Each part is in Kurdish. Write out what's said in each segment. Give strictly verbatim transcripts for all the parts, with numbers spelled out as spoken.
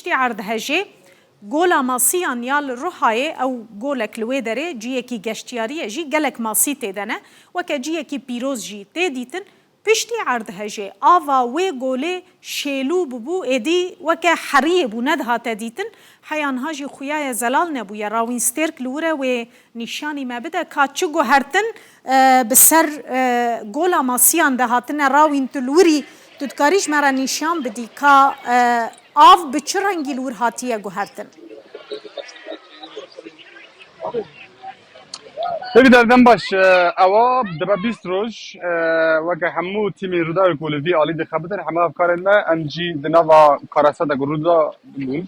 Piştî erdhejê, Gola Masiyan ya li Ruhayê, ew golek li wê derê, ciyekî geştiyarî ye jî, gelek masî tê de ne, weke ciyekî pîroz jî tê dîtin. Piştî erdhejê, ava wê golê şêlû bûbû, êdî weke heriyê bû, nedihate dîtin. Heya niha jî xuya ye zelal nebûye. Rawîn Stêrk li wir e, wê nîşanî me bide ka çi guhertin, e, bi ser, e, Gola Masiyan de hatine rawîn. Tu li wir î, tu dikarî ji me re nîşan bidî ka, e, av bi çi rengî li wir hatiye guhertin? Hêvîdar, dem baş. E, ewa dibe bîst roj, e, weke hemû tîmên Rûdawê ku li vî alî dixebitin, hemû hevkarên me, em jî di nava karesa de ku Rûda bûn.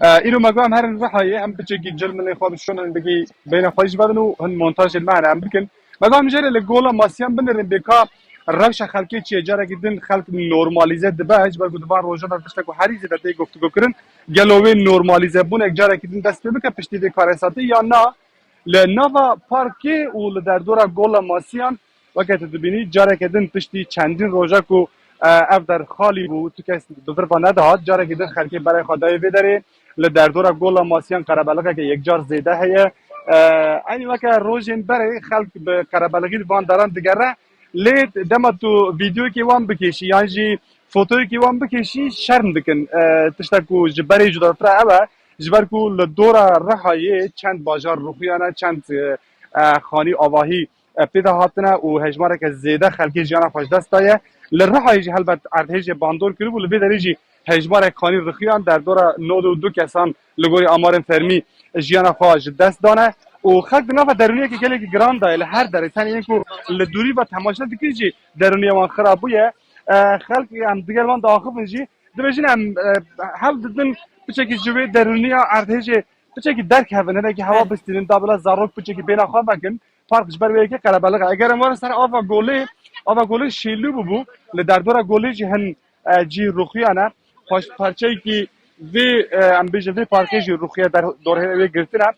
E, îro me got em herin Rihayê, em piçekî cilmilê xwe bişonin, bikî beyna xwe jî vedin û hin montajên me hene em bikin. Me got em jê re li Gola Masiyan binirin, bê ka rewşa xelkê çi ye, carekî din xelk normalîze dibe, ji ber ku di van rojan de tiştek ku herî zêde tê guftûgo kirin, gelo wê normalîzebûnek carekî din dest pê bike piştî vê karesatê ya na? Li nava parkê û li derdora Gola Masiyan, weke tu dibînî, careke din piştî çendîn roja ku, e, ev der xalî bû, tu kes bi vir ve nedihat, carekî din xelkê berê xwe dayê vê derê. Li derdora Gola Masiyan qerebelixeke yekcar zêde heye. E, eynî weke rojên berê xelk bi qerebelixî li van deran digere. Lê dema tu vîdeoyekê wan bikêşî yan jî fotoyekê wan bikêşî, şerm dikin. E, tiştek ku ji berê cudartir e ew e, ji ber ku li dora Rihayê çend bajar rûxiyane, çend, e, e, xanî avahî, e, pê de hatine û hejmareke zêde xelkê jiyana xwe ji dest daye. Li Rihayê jî helbet erdhêjê bandor kiribû, li vê derê jî hejmarek xanî rûxiyan, derdora nod û du kesan li gorî amarên fermî jiyana xwe ji dest dane û xelk di nava derûniyeke gelekî giran de ye. Li her derê, tenê yên ku li dûrî ve temaşe dikin jî derûniya wan xirab bûye. E, xelk em digel wan diaxivin jî, dibêjin em, e, hewl didin piçekî ji wê derûniya erdhêjê piçekî derkevin, hinekî hewa bistînin, da bila zarok piçekî bêhna xwe vekin. Park ji ber wê yekê qerebelix e. Eger em werin ser ava golê, ava golê şêlû bûbû, li derdora golê jî hin, e, cî rûxiyane. Paş-, parçeyekî vê, e, em bêjin vê parkê jî rûxiye, der-, dorhêla wê girtine.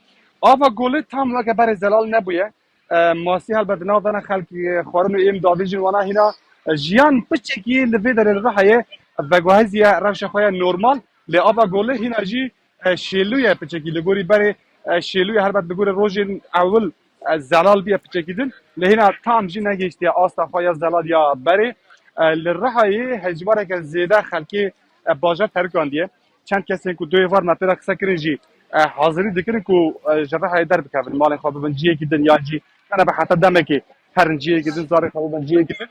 Ava golê tam weke berê zelal nebûye. E, masî helbet di nav de ne, xelk, e, xwarin û êm davêjin wana hîna, e, jiyan piçekî li vê derê li Rihayê veguheziye rewşa xwe ya normal. Lê ava golê hîna jî, e, şêlû ye piçekî li gorî berê, e, şêlû ye, helbet li gorî rojên ewil, e, zelal bûye piçekî din. Lê hîna tam jî negihiştiye asta xwe ya zelal ya berê. E, li Rihayê hejmareke zêde xelkê, e, bajar terikandiye. Çend kesên ku doyê var me pê re qise kirin jî, e, hazirî dikirin ku, e, ji Rihayê derbikevin, malên xwe bibin ciyekî din, yan jî qene be heta demekê herin ciyekî din, zarê xwe bibin ciyekî din.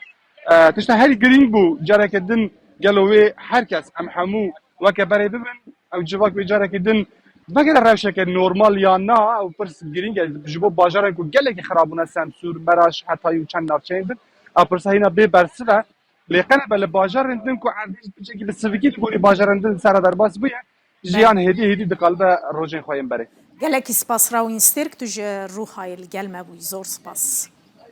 E, tişta herî girîng bû, careke din gelo wê her kes, em hemû weke berê bibin, ew civak wê careke din veke de rewşeke normal ya na, ew pirs girîng e. Ji bo bajarên ku gelekî xirab bûne, Semsûr, Meraş, Hetayî û çend navçeyên din, ew pirsa hîna bê bersiv e. Lê qene be li bajarên din ku erdhêj piçekî bi sivikî li gorî bajarên din li ser re derbas bûye, jiyan hêdî hêdî diqalibe rojên xwe yên berê. Gelekî spas Rawîn Stêrk, tu ji Rûhayê li gel me bûyî. Zor spas.